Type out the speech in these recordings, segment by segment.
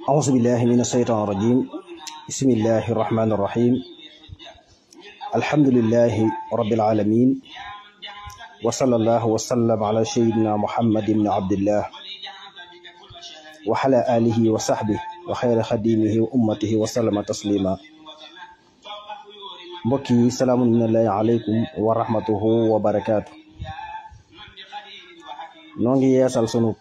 أعوذ بالله من الشيطان الرجيم. بسم الله الرحمن الرحيم. الحمد لله رب العالمين، وصلى الله وسلم على سيدنا محمد بن عبد الله وعلى آله وصحبه وخير خديمه وأمته وسلم تسليما. mbokki salaamullahi aleykum wa rahmatuhu wa barakaatu. noo ngi yeesal sunu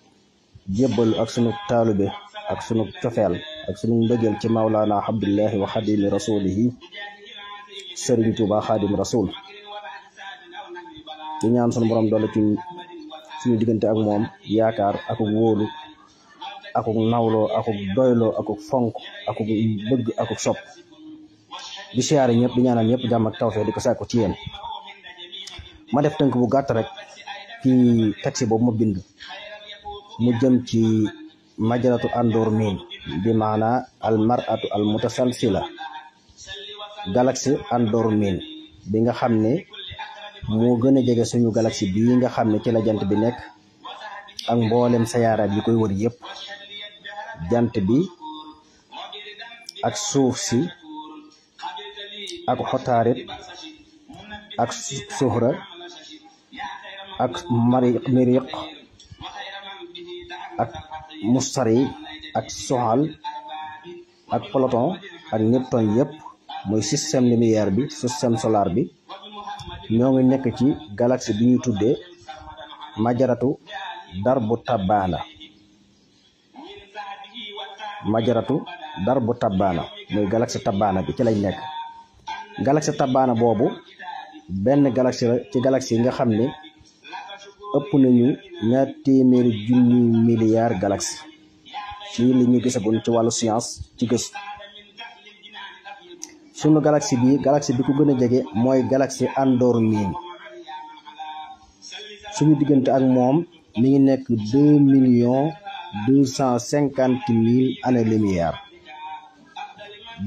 jébbal ak sunu taalube ak sunu cofeel ak sunu mbëggeel ci Mawlana Abdullahi wa xadimi rasulihi Sëriñ Tuuba xaadim rasul. di ñaan sunu borom doole ci suñu diggante ak moom yaakaar akuk wóolu akuk nawloo akuk doyloo akuk fonk akuk bëgg akuk sopp. di siyaare ñëpp di ñaanal ñëpp jàmm ak tawfeex di ko sàkku ci yéen. ma def tënk bu gàtt rek ci texte boobu ma bind mu jëm ci majaratu andoor miin bi maana al mar'atu al mutasalsila galaxie andoor miin bi nga xam ne moo gën a jege suñu galaxie bii nga xam ne ci la jant bi nekk ak mboolem sayaaraat yi koy wër yëpp. jant bi ak suuf si ak xotaarit ak suhra ak miriq ak mustari ak soxal ak Pluton ak Neptune yëpp mooy système lumière bi système solaire bi ñoo ngi nekk ci galaxie bi ñuy tuddee majaratu darbu tabbaana. majaratu darbu tabbaana mooy galaxie tabbaana bi ci lañ nekk. galaxie tabbaana boobu benn galaxie la ci galaxie yi nga xam ne ëpp nañu 200 milliards galaxie ci li ñu gisagun ci wàllu science ci gëstu. sunu galaxie bi ku gën a jege mooy galaxie Andor miin. suñu diggante ak moom mi ngi nekk 2,250,000 années-lumière.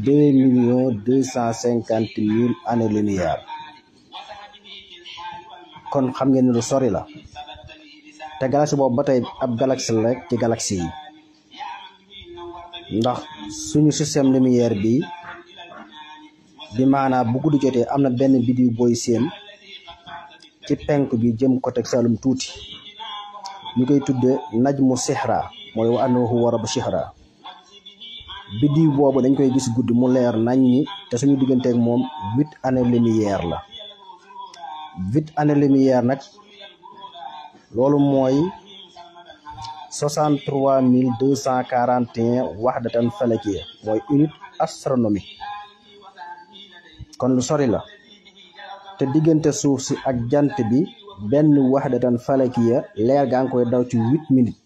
2,250,000 années-lumière. kon xam ngeen ne lu sori la te galaxie boobu ba tey ab galaxie la rek ci galaxie yi, ndax suñu système lumière bi maanaam bu guddi jotee am na benn biddiw booy seen ci penk bi jëm côté Saalum tuuti ñu koy tudde najmu sihra mooy wa annahu warabu sihra. biddiw boobu dañ koy gis guddi mu leer nañ ñi te suñu digganteeg moom 8 années-lumière la. 8 années-lumière nag loolu mooy 63,241 wahdatan falakiya mooy unité astronomique. kon lu sori la te diggante suuf si ak jant bi benn wahdatan falakiya leer gaa ngi koy daw ci 8 minutes.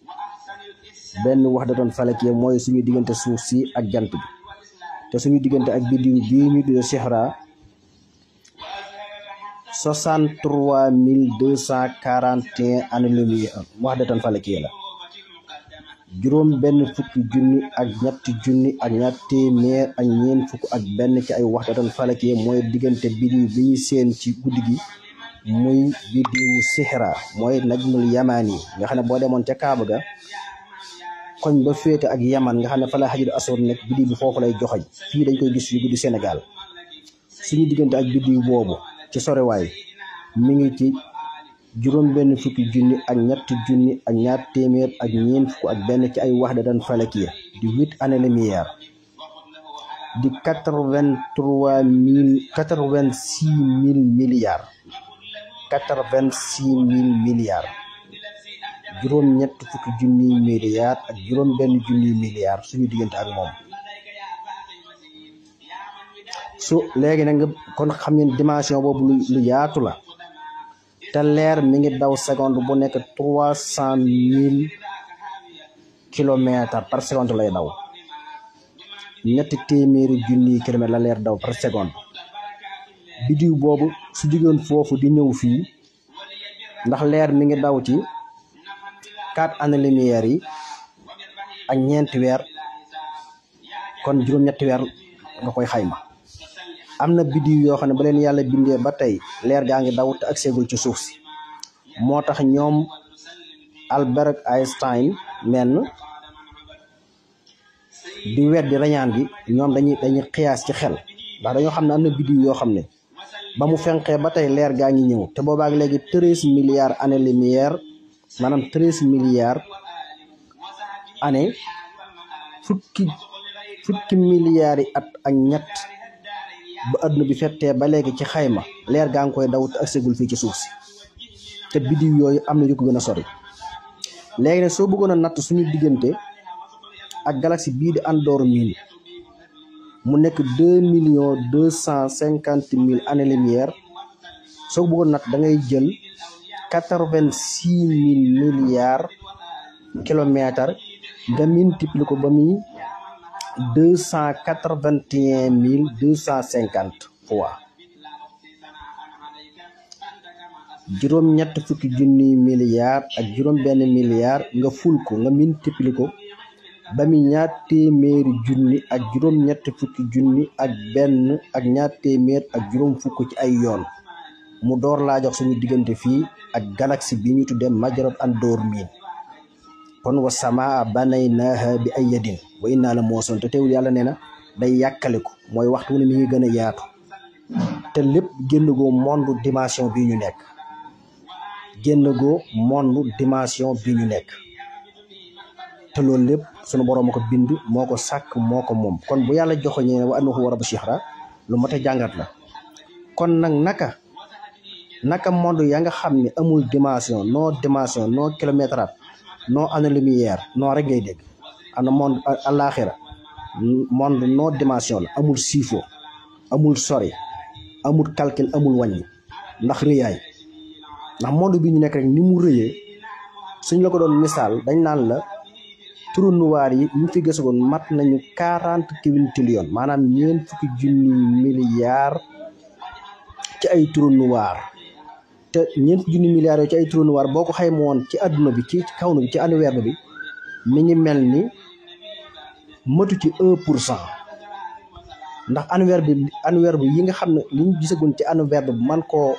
benn wahdatan falakiya mooy suñu diggante suuf si ak jant bi te suñu diggante ak biddiw bii ñu tuddee Sihra 63,241 années-lumière wahdatan falakiya la. juróom benn fukki junni ak ñetti junni ak ñaar téeméer ak ñeent fukk ak benn ci ay wahdatan falakiya mooy diggante biddiw bi ñu seen ci guddi gi muy biddiwu Sihra mooy najmul yamani nga xam ne boo demoon ca Kaaba ga koñ ba féete ak Yaman nga xam ne fa la Hajarul Aswad nekk biddiw bi foofu lay joxoñ. fii dañ koy gis yu guddi Sénégal. suñu diggante ak biddiw boobu ci sorewaay mi ngi ci juróom benn fukki junni ak ñetti junni ak ñaar téeméer ak ñeent fukk ak benn ci ay wahdatan falakiya di 8 années-lumière di 86,000 milliards. 86,000 milliards. juróom ñett fukki junni milliards ak juróom benn junni milliards suñu diggante ak moom. su léegi nag nga kon xam ngeen dimension boobu lu yaatu la te leer mi ngi daw seconde bu nekk 300,000 kilomètres par seconde lay daw. 300,000 kilomètres la leer daw par seconde. biddiw boobu su jógeen foofu di ñëw fii ndax leer mi ngi daw ci 4 années-lumière yi ak ñeenti weer kon juróom-ñetti weer nga koy xayma. am na biddiw yoo xam ne ba leen yàlla bindee ba tey leer gaa ngi daw te ak seegul ci suuf si moo tax ñoom Albert Einstein menn di weddi rañaan gi ñoom dañuy xiyaas ci xel ndax dañoo xam ne am na biddiw yoo xam ne ba mu fenqee ba tey leer gaa ngi ñëw te boobaak léegi 13 milliards années-lumière maanaam 13 milliards année fukki milliards yi at ak ñett ba adduna bi fettee ba léegi ci xayma leer gaa ngi koy daw te ak segul fii ci suuf si te biddiw yooyu am na yu ko gën a sori léegi nag soo bëggoon a natt suñu diggante ak galaxie bii di Andromède mu nekk 2,250,000 années-lumière soo bëggoon natt da ngay jël 86,000 milliards kilomètres nga multiplier ko ba muy 281,250 fois juróom-ñett fukki junniy milliards ak juróom-benn milliard nga ful ko nga multiplier ko ba muy ñaar téeméeri junni ak juróom-ñett fukki junni ak benn ak ñaar téeméer ak juróom fukk ci ay yoon mu door laa jox suñu diggante fii ak galaxie bi ñu tuddee Majorette Andromède kon wa samaa banaynaaha bi aydin wa innaa la muusuun te teewul yàlla nee na day yàkkaliku mooy waxtu wu ne mi ngi gën a yaatu te lépp génn goo monde dimension bi ñu nekk te loolu lépp sunu borom ko bind moo ko sàkk moo ko moom kon bu yàlla joxoñee wa annahu huwa rabbu shihra lu mat a jàngat la kon nag naka monde ya nga xam ne amul dimension non kilométrage non année-lumière non rek ngay dégg ana monde àllaaxira monde non dimension la amul siifo amul sori amul calcul amul wàññi ndax rëyaay ndax monde bi ñu nekk rek ni mu rëyee suñ la ko doon misaal dañ naan la trou noir yi ñu fi gësagoon mat nañu 40 quintillions maanaam 40 milliards ci ay trou noir te 40 milliards yooyu ci ay trou noir boo ko xayma woon ci adduna bi ci kawnu bi ci univers bi mi ngi mel ni matu ci 1% ndax univers bi yi nga xam ne li ñu gisagoon ci univers bi man koo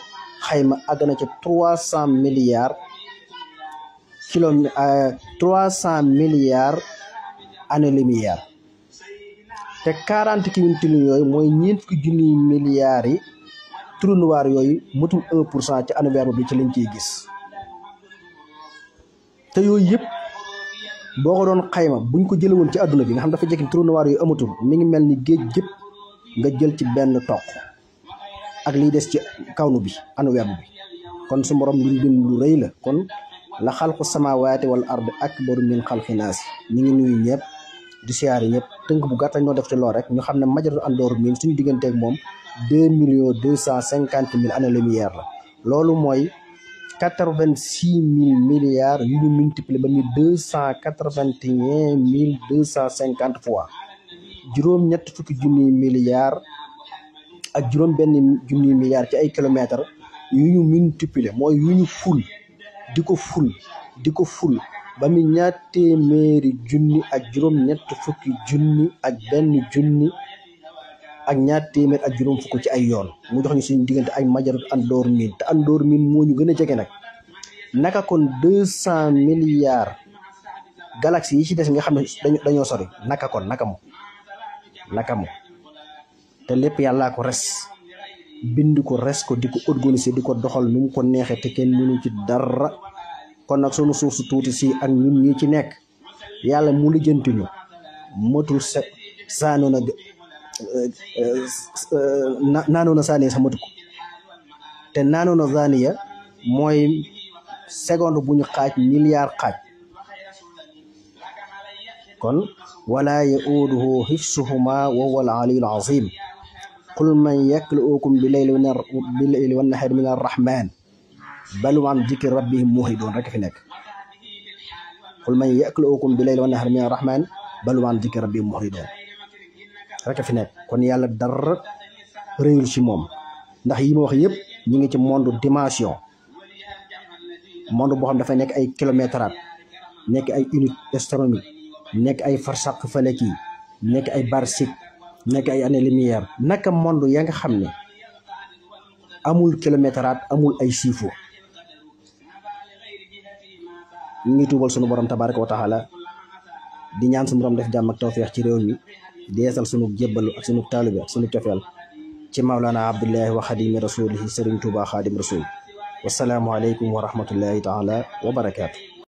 xayma àgg na ci 300 milliards 300 milliards années-lumière te 40 quintillions yooyu mooy 40 milliards yi trou noir yooyu matul 1% ci univers bi ci lañ ciy gis te yooyu yëpp boo ko doon xayma buñ ko jëlee woon ci adduna bi nga xam dafa jekki trou noir yooyu amatul mi ngi mel ni géej gépp nga jël ci benn toq ak liy des ci kawnu bi univers bi kon su borom li bind lu rëy la kon la xalqu samaawaati wal ard akbaru min xalqi naas ñu ngi nuyu ñëpp di siyaari ñëpp tënk bu gàtt ñoo def ci lool rek ñu xam ne Majorette Andromède suñu digganteeg moom 2,250,000 années-lumière la loolu mooy 86,000 milliards yu ñu multiplier ba muy 281,250 fois juróom-ñett fukki junniy milliards ak juróom-benn junniy milliards ci ay kilomètres yu ñu multiplier mooy yu ñu ful di ko ful ba mu ñaar téeméeri junni ak juróom-ñett fukki junni ak benn junni ak ñaar téeméer ak juróom fukk ci ay yoon mu jox ñu suñu diggante ay Majorette Andromède te Andromède moo ñu gën a jege naka kon 200 milliards galaxies yi ci des nga xam ne dañoo sori naka mo te lépp yàllaa ko res bind ko res ko di ko organiser di ko doxal nu mu ko neexee te kenn mënu ci dara kon nag sunu suuf su tuuti si ak ñun ñi ci nekk yàlla mu lijjanti ñu matul naanoona saaniya sax matu ko te naanoona saaniya mooy seconde bu ñu xaaj milliard xaaj kon wala yauduhu hifsuhuma wa huwa al-aliyyul azim qul man yakluukum bil-layli wan-nahari min ar-rahman bal hum an dikri rabbihim muhridun rek fi nekk qul man yakluukum bil-layli wan-nahari min ar-rahman bal hum an dikri rabbihim muhridun rek fi nekk kon yàlla dara réyul ci moom ndax yi ma wax yëpp ñu ngi ci monde dimension monde boo xam dafay nekk ay kilométrage nekk ay unité astronomique nekk ay farsaq falaki nekk ay barsik nekk ay année lumière naka monde ya nga xam ne amul kilométrate amul ay siifo. ñu ngi tuubal sunu borom tabaraka wa taala di ñaan sunu borom def jàmm ak tawfeex ci réew mi di yeesal sunu jébbalu ak sunu taalibe ak sunu cofeel ci Mawlana Abdullahi wa xadimi rasulihi Sëriñ Tuuba xaadim rasul. wasalaamu aleykum wa rahmatullahi taala wa barakaatu.